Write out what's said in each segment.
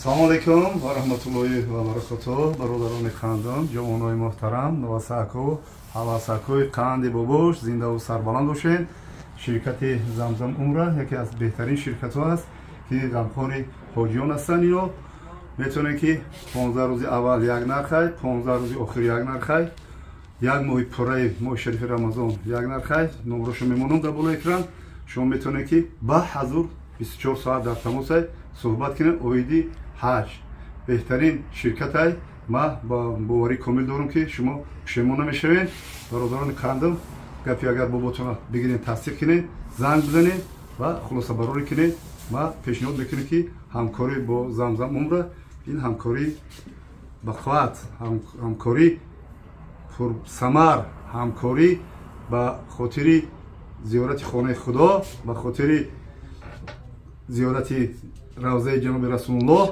Салому алейкум ва раҳматуллоҳи ва баракатуҳ, бародарони қандон, ҷавонои муҳтарам, навасаку, ҳавасакуи қанди бобош, зиндаву сарбаланд бошед. Ширкати Замзам Умра яке аз беҳтарин ширкатҳо аст, ки ғамхори ҳоҷиён ҳастанд. Ино метавонед, ки 15 рӯзи аввал як нархай, 15 рӯзи охир як нархай, як моҳи пурраи моҳи шарифи Рамазон як нархай. Номрошо мемонам дар болои экран. Шумо метавонед, ки ба ҳазур 24 соат дар тамосай суҳбат кунед оиди ҳаҷ. Беҳтарин ширкатай, ма ба боварии комил дорам, ки шумо пушаймон намешавед. Бародарони қандам, гапи агар боботона бигиред, тасдиқ кунед, занг бизанед ва хулосабарорӣ кунед. Ма пешниҳод мекунем, ки ҳамкорӣ бо Замзам Умра ин ҳамкорӣ бақувват, ҳамкорӣ пурсамар, ҳамкорӣ ба хотири зиёрати хонаи Худо, ба хотири зиёрати равзаи ҷаноби Расулуллоҳ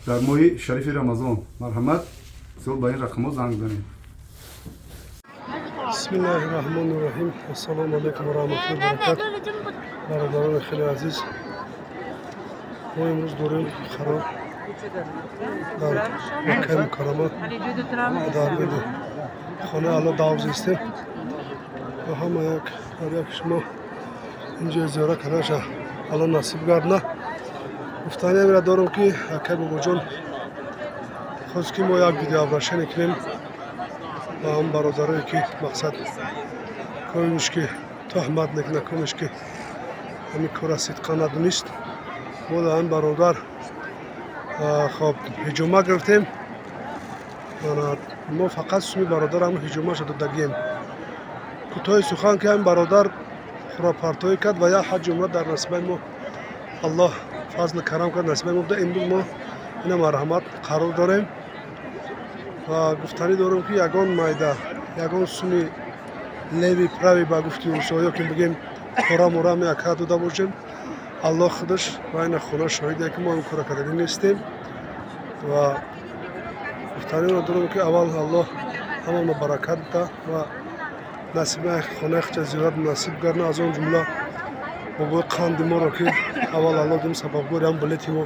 дар моҳи шарифи Рамазон. Марҳамат, ба ин рақамҳо занг занед. Бисмиллаҳи раҳмони раҳим. Ассалому алайкум ва раҳматуллоҳи ва баракат. Бародарони хеле азиз, мо имрӯз дорем қарор дар Маккаи Мукаррама, дар беди хонаи Алло давз истем ва ҳама як ҳар як шумо инҷо зиёрат карданаша Алло насиб гардна. Гуфтани амира дорам, ки акай Бобоҷон хост, ки мо як видеообращение кунем ба ҳам бародарое, ки мақсад комиш ки туҳмат мекунад, комиш ки ҳамин кора сидқа надонист. Мо дар ҳамин бародар хоб ҳиҷома гирифтем. Мо фақат суми бародар ҳам ҳиҷомаша додагием. Кӯтоҳи сухан, ки ҳамин бародар хурапартоӣ кард ва як ҳаҷи умра дар насибаи мо Аллоҳ фазли карам кард, насибаи мо буда. Имрӯз мо ина марҳамат қарор дорем ва гуфтанӣ дорем, ки ягон майда, ягон суми левый правый, ба гуфти русо, ё ки бигем пора мора меака дода бошем, Аллоҳ худаш ва ина хона шоҳиде, ки мо ин кора кардагӣ нестем. Ва гуфтаниро дорем, ки аввал Аллоҳ ҳамаро баракат бида ва насиби хонаи худша зиёрат насиб гардна, аз он ҷумла бобои қанди моро, ки аввал Аллоҳ дим сабабгори ҳам билети мо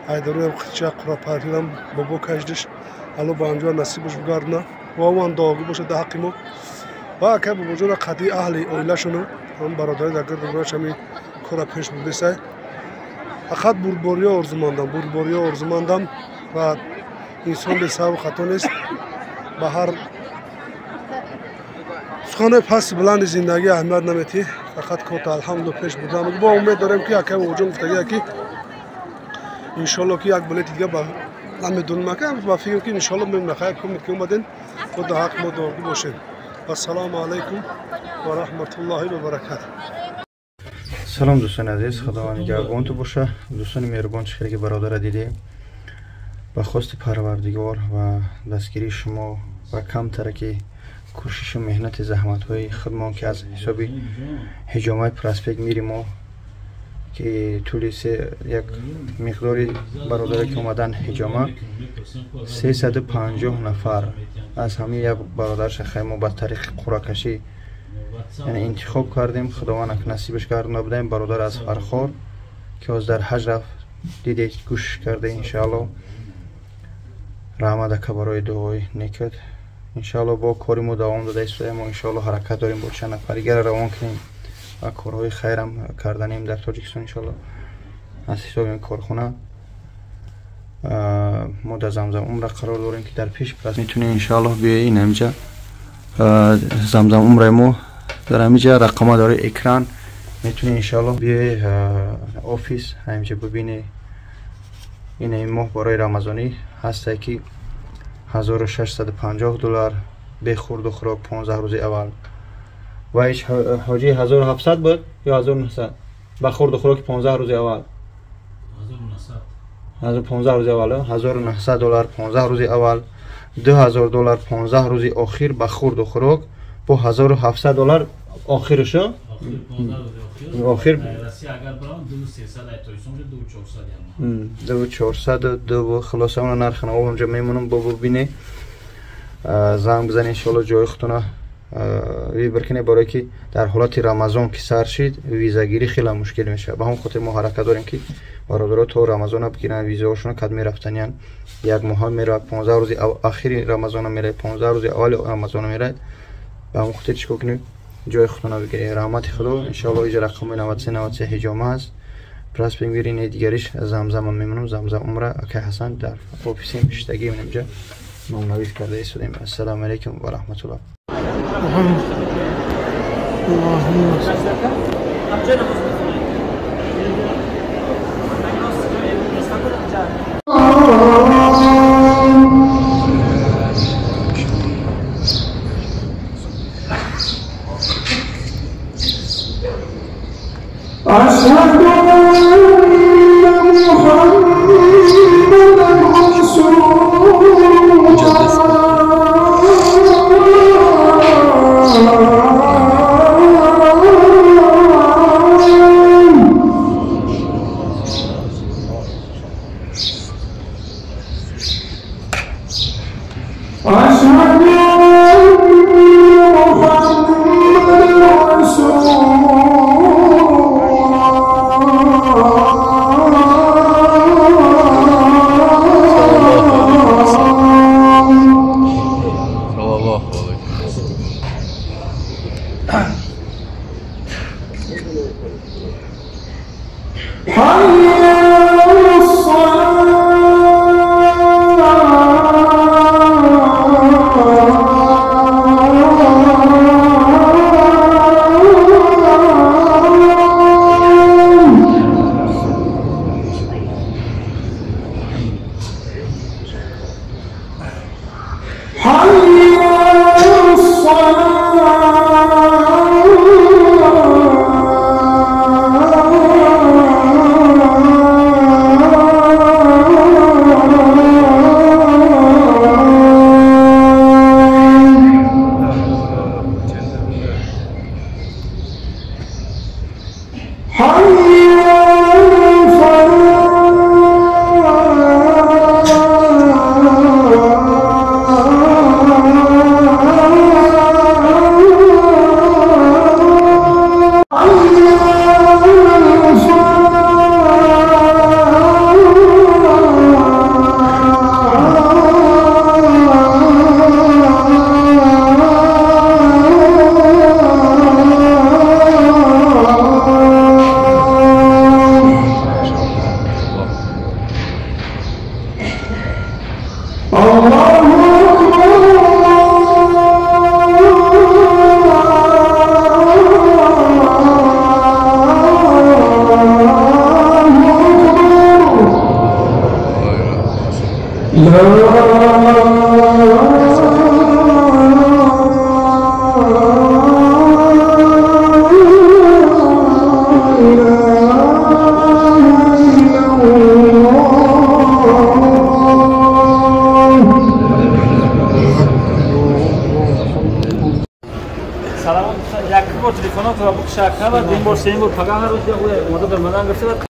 айдаруям худша қурапартиам бобо кашдиш, Аллоҳ ба анҷоя насибаш бигардона ва оман дуогӯ бошад дар ҳаққи мо. Ва акай Бобоҷона қадии аҳли оилашону ҳам бародари дар гирду гураш ҳамин кора пеш бурдисай. Фақат бурдбориё орзумандам, бурдбориё орзумандам. Ва инсон бесабабу хато нест, ба ҳар суханои пасти баланди зиндагӣ аҳамият наметӣ, фақат кота алҳамдулилла пеш бурдам. Бо умед дорем, ки акай Бобоҷон гуфтагия, ки иншолло ки як билети дига ба намедонам, ака ба фикр, ки иншолло мемнахая кумед, ки омаден бо дар ҳаққи мо дуогӯ бошед. Ассалому алайкум ва раҳматуллоҳи ва баракату. Салом, дӯстони азиз, Худованд нигаҳбонту боша. Дӯстони меҳрубон, чӣ хеле ки бародара дидем, ба хости Парвардигор ва дастгирии шумо ва камтара ки кӯшишу меҳнати заҳматҳои худмон, ки аз ҳисоби ҳиҷомаи проспект мири мо, ки тӯли як миқдори бародаре ки омадан ҳиҷома, 350 нафар аз ҳамин як бародар шахай мо ба тариқи қуръакашӣ, яъне интихоб кардем. Худованд ак насибаш гардона будаем. Бародар аз Фархор, ки ҳоз дар ҳаҷ рафт, дидед, гӯш карда. Иншаалло, раҳмат, ака, барои дуои некат. Иншаалло, бо кори мо давом дода истодаем. Мо иншаалло ҳаракат дорем, бо чанд нафар дигара равон кунем ва корҳои хайрам карданем дар Тоҷикистон, иншаалло, аз ҳисоби ин корхона. Мо дар Замзам Умра қарор дорем, ки дар пеш метунем, иншаалло, биёи ин ҳамҷа Замзам Умраи мо дар ҳамиҷа рақама дори экран, метунӣ, иншаалло, биёи офис, ҳамиҷа бибинӣ. Ин моҳ барои рамазонӣ ҳастае, ки 1650 доллар бехӯрду хӯрок 15 рӯзи аввал ва ҳеҷ ҳоҷи 1700 буд ё 1900 ба хӯрду хӯроки 15 рӯзи аввал, 15 рӯзи аввал 1900 доллар 15 рӯзи аввал, 2000 доллар 15 рӯзи охир ба хӯрду хӯрок, бо 1700 доллар охирашо охир 2402. Хулоса, она нархна онҷа мемонам, бо бубине, занг бизани, иншоалло, ҷои худтона. выбор кунед, барое ки дар ҳолати Рамазон ки сар шид, визагирӣ хеле мушкил мешавад. Ба ҳамон хотир мо ҳаракат дорем, ки бародаро то Рамазона бигиранд визаҳошона. Кад мерафтаниян, як моҳа меравад, 15 рӯзи ахири Рамазона меравад, 15 рӯзи аввали Рамазона меравад. Ба ҳамон хотир чӣ кор кунед? Ҷои худтона бигиред. Раҳмати Худо. Иншоалло, иҷа рақами 93 93 ҳиҷома аст, прас бигиред. Дигариш Замзама мемонам, Замзам Умра. Акай Ҳасан, дар офиси иштагӣ инҷа номнавис карда истодем. Ассалому алайкум ва раҳматуллоҳ. أشهد أن محمدا رسول الله، أشهد أن محمدا رسول حي على الصلاة، حي على الصلاة، حي على الفلاح، حي على الفلاح. الله أكبر، لا إله إلا الله. Салом, як бор телефонотро букша кава, дин бор, сеюм бор пага ҳар рӯз омода дар мадан гирифта.